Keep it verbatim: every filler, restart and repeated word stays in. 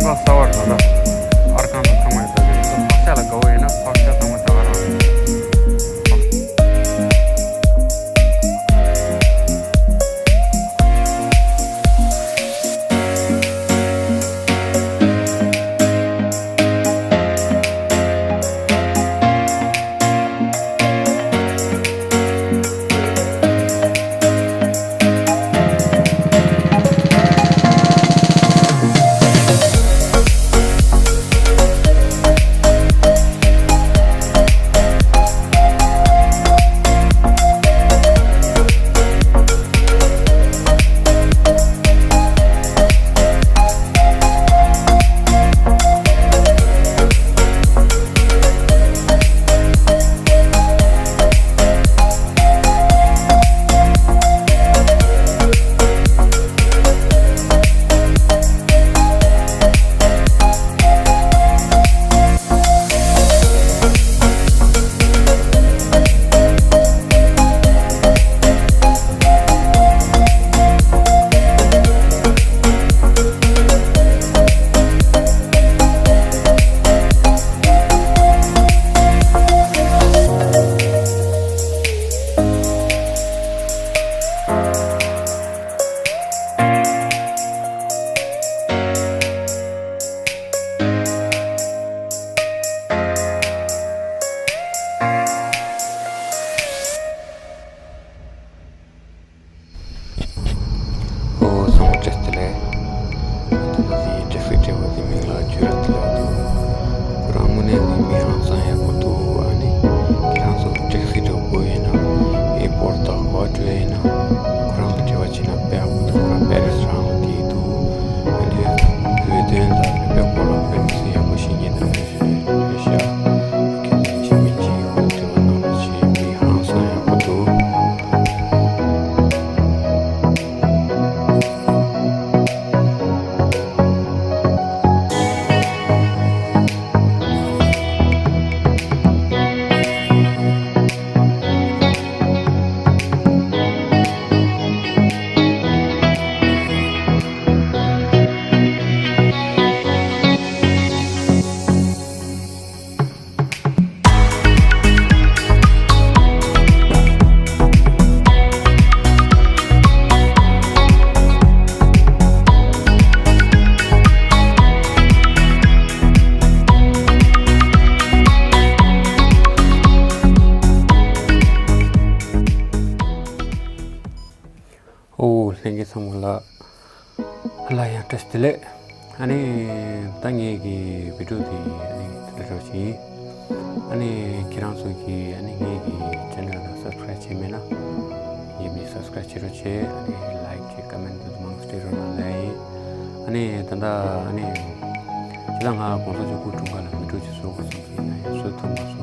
ང་གསར་བར་ད་ལྟ་ཨར་ཁང་དང་ཚང་མ་ཡོད་ད་གི་རེད། ད་ཕག་ཤ་ལ་དགའ་བོ་ཡིན་ན་ཕག་ཤ་ཚང་མ་ད་ག་རང་རེད། ཨོ་ཚང་མ་བཀྲ་ཤིས་བདེ་ལེགས། ད་ལྟ་འདི་ཊེག་སི་ཌ་རའི་ཝར་འདི་མིང་ལ་ཇུ་ར་ཏི་ལབ་འདུག་ཁོ་རང་དངོས་གནས་ནི་མི་ཧང་སང་ཡག་པོ་འདུག་ཨ་ནི་ཁྱེད་རང་ཚོ་ཊེག་སི་འདྲ་པོ་ཡིན་ན་ཨེར་པོར་ཊི་དང་ཧོ་ཊེལ་ཡིན་ན་ཁོ་རང་ལ་འབྲེལ་བ་བྱས་ན་དཔེ་ཡག་པོ་འདུག་ཁོ་རང་པེ་རི་སི་རང་ལ་དེ་འདུག་ཨ་ནི་བོད་དོན་དང་བོད་པའི་སྐོར་ལ་དཔེ་མི་སྲིད་ཡག་པོ་ཤེས་ཀྱི་འདུག་རེད་ཤག་ཁྱེད་ཚོ་ཡིན་གཅིག་མིན་གཅིག་ཡོང་འབྲེལ་བ་གནང་རོགས་བྱེད། མི་ཧང་སང་ཡག་པོ་འདུག་ཨོ་ལྷན་རྒྱས་ཚང་མ་ལ། ལ་ཡང་བཀྲ་ཤིས་བདེ་ལེགས། ཨ་ནི་ད་ངེད་ཀྱི་བི་ཌི་ཡོ་དེ་ཨ་ནི་དེ་འདྲ་ཞིག་ཡིན། ཨ་ནི་ཁྱེད་རང་ཚོ་གིས་ཨ་ནི་ངེད་ཀྱི་ཆེ་ནལ་ལ་སབ་སི་ཀ་རའིབ་བྱས་མེད་ན་ངེད་མི་སབ་སི་ཀ་རའིབ་བྱེད་རོགས་བྱེད། ཨ་ནི་ལའིཀ་བྱེད། ཀོ་མེན་ཊི་དེ་ཚོ་མང་ཙམ་སྤྲད་རོགས་གནང་ལབ་ཡིན། ཨ་ནི་ད་ལྟ་ཨ་ནི་ཁྱེད་རང་ང་གོང་ས་མཆོག་སྐུ་འཁྲུངས་སྐར་ལ་བི་ཌི་ཡོ་ཅིག་བཟོ་དགོས་བསམ་གྱི་ཡིན་ན་ཡང་བཟོ་ཐུབ་མ་སོང་།